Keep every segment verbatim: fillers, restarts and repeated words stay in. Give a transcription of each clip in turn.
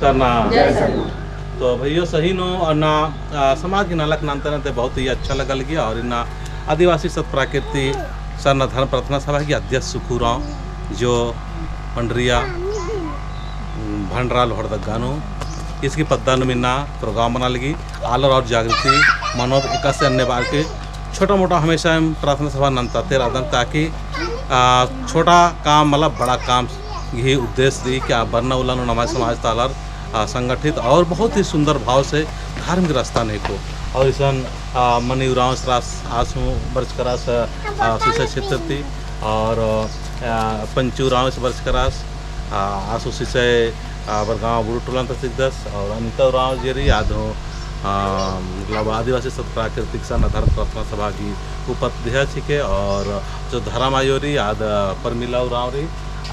सरना। जय सरना। तो भइयो सही नू अन्ना, आ, समाज की नलख नन्ते नन्ते बहुत ही अच्छा लगल गी और इन्ना आदिवासी सत प्राकृति सरना धर्म प्रार्थना सभा की अध्यक्ष सुखू उराँव जो पंडरिया भंडरा लोहरदगा नू इसकी पद्दा नू इन्ना program मना लगी आलर और जागृति मनोर एकासे अन्ने बार के छोटा मोटा हमेशा एम प्रार्थना सभा नन्ताते रअदन ताकि, आ, छोटा काम मतलब बड़ा काम ही उद्देश्य दी कि आ बरना उल्ला नू नम्है समाज ता आलर, आ, संगठित और बहुत ही सुंदर भाव से धार्मिक रास्ता नेको। और इसन, आ, मनी उराँव सरास आस हूँ बरचका रअस, आ, सिसई क्षेत्र ती और, आ, पंचू उराँव बरचका रअस, आ, आस हूँ सिसई, आ, बरगाँव बुड़ुटोला ता चिदस और अनिता उराँव जे रई आद हूँ, आ, मतलब आदिवासी सत प्राकृतिक सरना धर्म प्रार्थना सभा की उपाध्यक्ष हिके और जो धर्म आयो रई आद परमिला उराँव रई,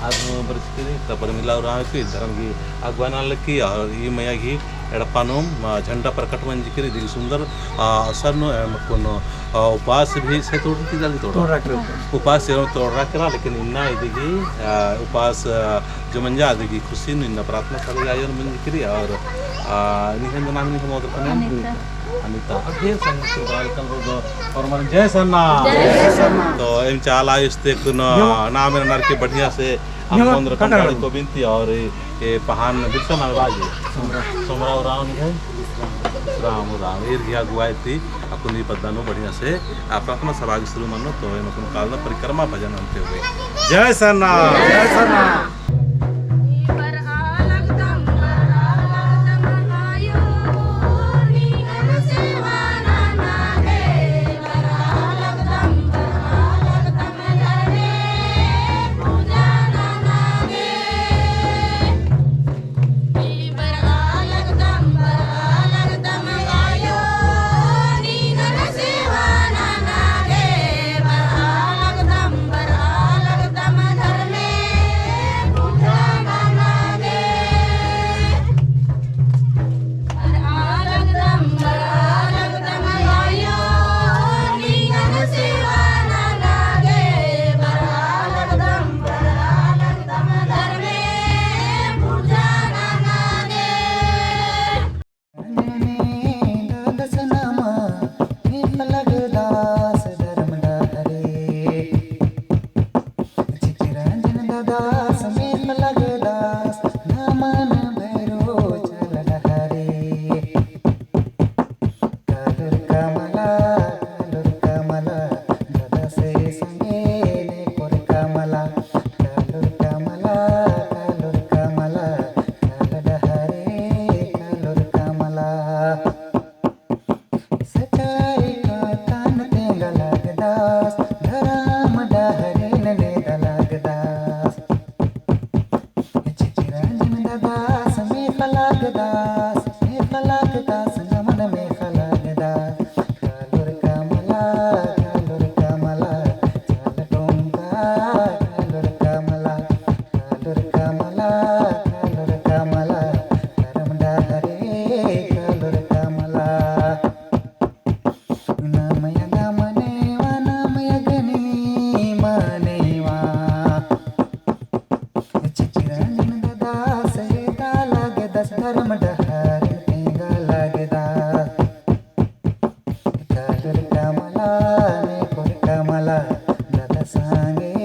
आद हूँ बरचकी रई, त परमिला उराँव की धर्म की अगुवाई नना लगी और ई मइया की एड़पा नू, आ, झंडा प्रकट मंजकी रई, इदी सुंदर, आ, अवसर नू, एम कुन, आ, उपास भी से तोड़रकी रई, तोड़रकी रई। उपास से तोड़रकी रई, लेकिन इन्ना इदी की, आ, उपास, आ, जो मंजा इदी की खुशी नू इन्ना प्रार्थना सभा आयोजन मंजकी रई और, आ, निंग्है नाम निंग्है मोदर कने? अनिता। अनिता। अब ढेर संगीत गायक और मन जय सरना। जय सरना। तो एम चाला आयो इस्ते कुन नाम ननर की बढ़िया से आप मोदर कने को बिनती और ए पहान बिरसा नाम बाजी। सोमरा उराँव निंग्है? राम राम। ईर गी अगुवाई ती अक्कुन ई पद्दा नू बढ़िया से आ प्रार्थना सभा गे शुरू मनो तो एम अक्कुन कालना परिक्रमा भजन अन्ते हुए। जय सरना। जय सरना। चितरंजन दादा समेत लगदस नमन भैरो चल डहरे। कालुर कमला, कालुर कमला, दादा से संगे नेकोर कमला। कालुर कमला, कालुर कमला, चल डहरे कालुर कमला। सच्चाई कत्थन तेंगा लगदस, धरम डहरेन नेदा लगदस। चितरंजन दादा समेत लगदस, मेत लगदस, नमन मेत लगदस। कालुर कमला, कालुर कमला, चल टोंका, कालुर कमला। कालुर कमला, कालुर कमला, धरम डहरे कालुर कमला। नमय दा मनेवा, नमय गनी मनेवा। चितरंजन दादा से दा लगदस, धरम डहरे तेंगा लगदस। कालुर कमला, नेकोर कमला, दादा संगे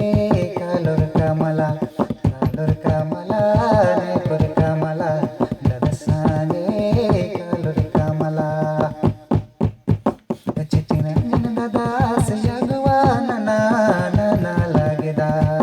कालुर कमला। कालुर कमला, नेकोर कमला, दादा संगे कालुर कमला। चितरंजन दादा से अगुवा नना, नना लगदस।